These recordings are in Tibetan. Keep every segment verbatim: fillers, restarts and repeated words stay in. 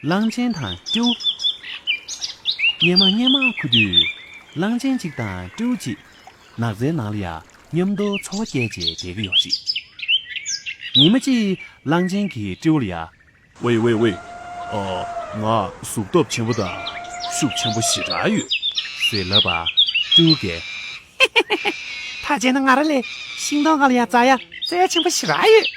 གླང་ཆེན་དང་སྤྲེའུ། སྔོན་མ་སྔོན་མ་ཁུ་དུས། གླང་ཆེན་གཅིག་དང་སྤྲེའུ་གཅིག་ནགས་ཚལ་ནང་ལ་ཡ་མཉམ་དུ་འཚོ་བ་སྐྱེལ་བྱས་བསྡད་ཀྱི་ཡོད་རེད། ཉི་མ་གཅིག་གླང་ཆེན་གྱིས་སྤྲེའུ་ལ་ཡ། ཝེ་ཝེ་ཝེ། ཨ། ང་གཟུགས་སྟོབས་ཆེན་པོ་དང་ཤུགས་ཆེན་པོ་ཞེ་དྲག་ཡོད། ཟེར་ལབ་པ། སྤྲེའུ་གིས། ད་བྱས་ན་ང་རང་ལས་ཤིང་སྡོང་སྒང་ལ་ཡ་འཛེག་ཡ་རྩལ་ཆེན་པོ་ཞེ་དྲག་ཡོད།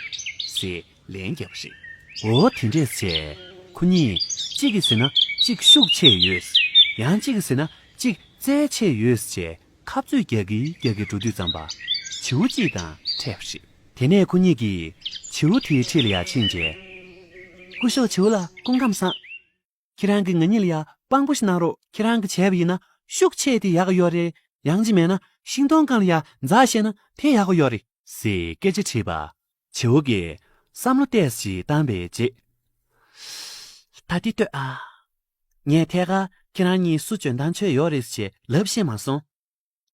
ཟེར་ལན་བརྒྱབ་པ་རེད། འོ་དེ་འདྲས་བྱས། ཁོ་གཉིས་གཅིག་གིས་ཟེར་ན་གཅིག་ཤུགས་ཆེ་ཡོད། ཡང་གཅིག་གིས་ཟེར་ན་གཅིག་རྩལ་ཆེ་ཡོད་ཅེས་ཁ་རྩོད་རྒྱག་གིན་རྒྱག་གིན་འགྲོ་དུས་ཙམ་པ། བྱིའུ་གཅིག་དང་འཕྲད་པ་རེད། དེ་ནས་ཁོ་གཉིས་ཀྱིས་བྱིའུ་དེའི་འཁྲིས་ལ་ཡར་ཕྱིན་རྗེས། སྐུ་ཞབས་བྱིའུ་ལགས་སྐུ་ཁམས་བཟང་། ཁྱེད་རང་གིས་ང་གཉིས་ལ་ཡ་དཔང་པོ་ཞིག་གནང་རོགས། ཁྱེད་རང་གིས་བྱས་པ་ཡིན་ན་ཤུགས་ཆེ་དེ་ཡག་གི་ཡོད་རེད། ཡང་གཅིག་མེད་ན་ཤིང་སྡོང་སྒང་ལ་ཡ་འཛེག་ཤེས་ན་དེ་ཡག་གི་ཡོད་རེད། ཟེར་སྐད་ཆ་དྲིས་པ། བྱིའུ་གིས་བསམ་བློ་ཏོག་ཙམ་ཞིག་བཏང་པའི་རྗེས། ད་འདི་ལྟོས་ཨ། ངས་ཐད་ཀར་ཁྱེད་རང་གཉིས་སུ་འཇོན་ཐང་ཆེ་ཡོད་རེད་ཅེས་ལབ་ཤེས་མ་སོང་།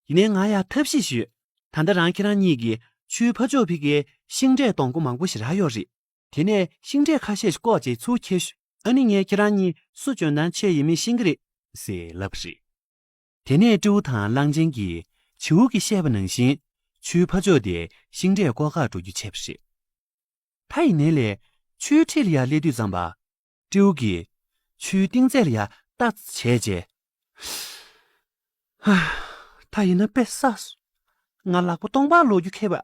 ཡིན་ནའི་ང་ཡ་ཐབས་ཤེས་ཤིག་ཡོད། ད་ལྟ་རང་ཁྱེད་རང་གཉིས་ཀྱིས་ཆུའི་ཕར་ཕྱོགས་ཕ་གིར་ཤིང་འབྲས་སྡོང་པོ་མང་པོ་ཞེ་དྲག་ཡོད་རེད། དེ་ནས་ཤིང་འབྲས་ཁ་ཤས་ཤིག་བཀོག་བྱས་ཚུར་ཁྱེར་ཤོག། ཨ་ནི་ངས་ཁྱེད་རང་གཉིས་སུ་འཇོན་ཐང་ཆེ་ཡིན་མིན་ཤེས་ཀྱི་རེད། ཟེར་ལབ་པ་རེད། དེ་ནས་སྤྲེའུ་དང་གླང་ཆེན་གྱིས་བྱིའུ་གིས་བཤད་པ་ནང་བཞིན་ཆུའི་ཕར་ཕྱོགས་དེར་ཤིང་འབྲས་བཀོག་གར་འགྲོ་རྒྱུ་བྱས་པ་རེད། ད་ཡིན་ནའི་ལས་ཆུའི་འཁྲིས་ལ་ཡར་སླེབས་དུས་ཙམ་པ། སྤྲེའུ་གིས་ཆུའི་གཏིང་ཚད་ལ་ཡར་ལྟ་ཙམ་བྱས་རྗེས། ཧ། ད་ཡིན་ན་དཔེ་བསགས་སོང་། ང་ལག་པ་སྟོང་པར་ལོག་རྒྱུ་ཁེལ་བ།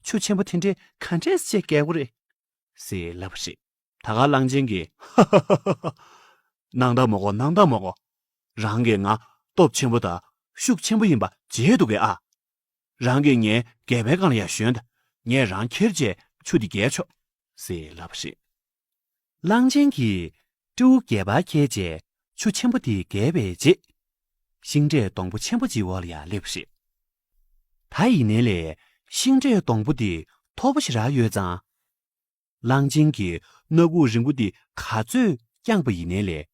ཆུ་ཆེན་པོ་དེ་འདྲས་ག་འདྲས་བྱས་བརྒལ་དགོས་རེད། ཟེར་ལབ་པ་རེད། ད་ག་གླང་ཆེན་གྱིས། ཧ་ཧ་ཧ་ཧ། སྣང་དག་མ་གོ། སྣང་དག་མ་གོ། རང་གིས་ང་སྟོབས་ཆེན་པོ་དང་ཤུགས་ཆེན་པོ་ཡིན་པ་བརྗེད་འདུག་གས་ཨ། རང་གིས་ངའི་སྒལ་པའི་སྒང་ལ་ཡར་ཞོན་དང་། ངས་རང་ཁྱེར་བྱས་ཆུ་དེ་བརྒལ་ཆོག། ཟེར་ལབ་པ་རེད། གླང་ཆེན་གྱིས་སྤྲེའུ་སྒལ་པར་འཁྱེར་བྱས་ཆུ་ཆེན་པོ་དེ་བརྒལ་བའི་རྗེས། ཤིང་འབྲས་སྡོང་པོ་ཆེན་པོ་གཅིག་འོག་ལ་ཡར་སླེབས་པ་རེད། ད་ཡིན་ནའི་ལས་ཤིང་འབྲས་སྡོང་པོ་དེ་མཐོ་པོ་ཞེ་དྲག་ཡོད་ཙང་། གླང་ཆེན་གྱིས་སྣ་ཁུག་རིང་པོ་དེ་ག་ཚོད་བརྐྱངས་པ་ཡིན་ནའི་ལས།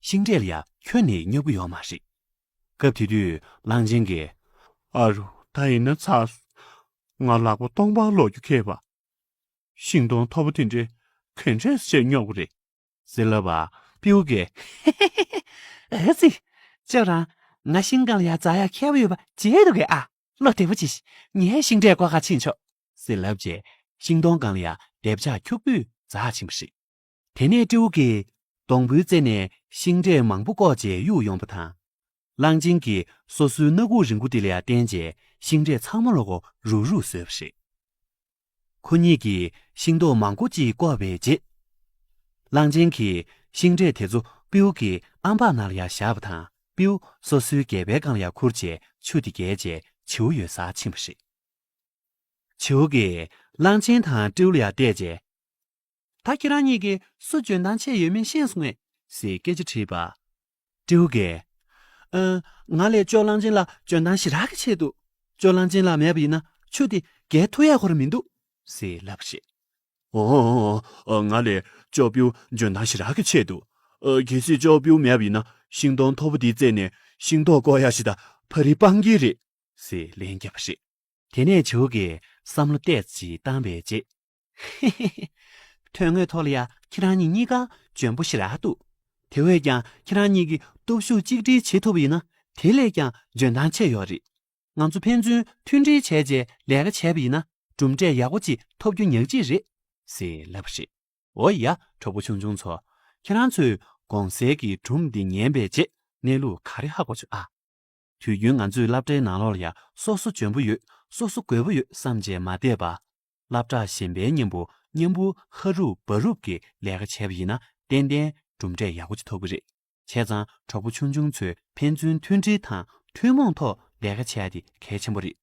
ཤིང་འབྲས་ལ་ཡ་ཁྱོན་ནས་སྙོབ་ཀྱི་ཡོད་མ་རེད། སྐབས་དེ་དུས་གླང་ཆེན་གྱིས། ཨ་རོ། ད་ཡིན་ན་ཚར་སོང་། ང་ལག་པ་སྟོང་པར་ལོག་རྒྱུ་ཁེལ་བ། ཤིང་སྡོང་མཐོ་པོ་དེ་འདྲས་ག་འདྲས་བྱས་སྙོབ་དགོས་རེད། ཟེར་ལབ་པ། སྤྲེའུ་གིས། ཨ་ཙི། ཁྱོད་རང་ང་ཤིང་སྒང་ལ་ཡར་འཛེག་ཡ་མཁས་པོ་ཡོད་པ་བརྗེད་འདུག་གས་ཨ། བློ་བདེ་པོ་བྱེད་ཤིག། ངས་ཤིང་འབྲས་བཀོག་གར་ཕྱིན་ཆོག། ཟེར་ལབ་རྗེས་ཤིང་སྡོང་སྒང་ལ་ཡར་རྡེབ་ཆག་འཁྱུག་པོས་འཛེག་ཕྱིན་པ་རེད། དེ་ནས་སྤྲེའུ་གིས་སྡོང་པོའི་རྩེ་ནས་ཤིང་འབྲས་མང་པོ་བཀོག་བྱས་གཡུགས་ཡོང་པ་དང་། གླང་ཆེན་གྱིས་སོ་སོའི་སྣ་ཁུག་རིང་པོ་དེ་ལ་ཡར་བསྟན་རྗེས་ཤིང་འབྲས་ཚང་མ་ལོག་གོ་རུག་རུག་བཟོས་པ་རེད། ཁོ་གཉིས་ཀྱིས་ཤིང་ཏོག་མང་པོ་ཅིག་བཀོག་པའི་རྗེས། གླང་ཆེན་གྱིས་ཤིང་འབྲས་དེ་ཚོ་སྤྲེའུ་གི་ཨམ་བག་ནང་ལ་ཡར་བཞག་པ་དང་སྤྲེའུ་སོ་སོའི་སྒལ་པའི་སྒང་ལ་ཡར་ཁུར་བྱས་ཆུ་དེ་བརྒལ་རྗེས་བྱིའུ་ཡོད་སར་ཕྱིན་པ་རེད། བྱིའུ་གིས་གླང་ཆེན་དང་སྤྲེའུ་ལ་ཡར་བལྟས་རྗེས། ད་ཁྱེད་རང་གཉིས་ཀྱིས་སུ་འཇོན་ཐང་ཆེ་ཡོད་མེད་ཤེས་སོང་ངས། ཟེར་སྐད་ཆ་དྲིས་པ། སྤྲེའུ་གིས། ཨ། ང་ལས་ཅོག་གླང་ཆེན་ལགས་འཇོན་ཐང་ཞེ་དྲག་གི་ཆེ་འདུག། ཅོག་གླང་ཆེན་ལགས་མེད་པ་ཡིན་ན་ཆུ་དེ་བརྒལ་ཐུབ་ཡ་ཁོ་རང་མི་འདུག། ཟེར་ལབ་པ་རེད། ཨོ། ཨོ། ང་ལས་ཅོག་སྤྲེའུ་འཇོན་ཐང་ཞེ་དྲག་གི་ཆེ་འདུག། ཨ། གལ་སྲིད་ཅོག་སྤྲེའུ་མེད་པ་ཡིན་ན་ཤིང་སྡོང་མཐོ་པོ་དེའི་རྩེ་ནས་ཤིང་ཏོག་བཀོག་ཡ་ཞིག་དང་ཕ་རི་སྤང་གི་རེད། ཟེར་ལན་བརྒྱབ་པ་རེད། དེ་ནས་བྱིའུ་གིས་བསམ་བློ་ཏོག་ཙམ་ཅིག་བཏང་པའི་རྗེས། ཧེ་ཧེ་ཧེ། དོན་དངོས་ཐོག་ལ་ཡ་ཁྱེད་རང་གཉིས་གཉིས་ཀ་འཇོན་པོ་ཞེ་དྲག་འདུག། དེ་བས་ཀྱང་ཁྱེད་རང་གཉིས་ཀྱིས་སྟོབས་ཤུགས་གཅིག་སྒྲིལ་བྱེད་ཐུབ་པ་ཡིན་ན་དེ་ལས་ཀྱང་འཇོན་ཐང་ཆེ་ཡོད་རེད། ང་ཚོ་ཕན་ཚུན་མཐུན་སྒྲིལ་བྱས་རྗེས་ལས་ཀ་བྱས་པ་ཡིན་ན་གྲུབ་འབྲས་ཡག་པོ་ཅིག་ཐོབ་རྒྱུ་ཉག་གཅིག་རེད། ཟེར་ལབ་པ་རེད། འོ་ཡ། གྲོགས་པོ་ཆུང་ཆུང་ཚོ། ཁྱེད་རང་ཚོས་གོང་གསལ་གྱི་སྒྲུང་འདི་ཉན་པའི་རྗེས་གནས་ལུགས་ག་རེ་ཧ་གོ་བྱུང་ཨ། དུས་རྒྱུན་ང་ཚོས་སློབ་གྲྭའི་ནང་ལོགས་ལ་ཡ་སོ་སོ་འཇོན་པོ་ཡོད། སོ་སོ་རྒོད་པོ་ཡོད་བསམ་བྱས་མ་བསྡད་པ། སློབ་གྲྭ་གཞན་པའི་མཉམ་པོ་མཉམ་པོ་ཧ་རུབ་བ་རུབ་ཀྱིས་ལས་ཀ་བྱས་པ་ཡིན་ན་ཏན་ཏན་གྲུབ་འབྲས་ཡག་པོ་ཅིག་ཐོབ་ཀྱི་རེད། བྱས་ཙང་གྲོགས་པོ་ཆུང་ཆུང་ཚོས་ཕན་ཚུན་མཐུན་སྒྲིལ་དང་ཐུན་མོང་ཐོག་ལས་ཀ་བྱས་ཏེ་གལ་ཆེན་པོ་རེད།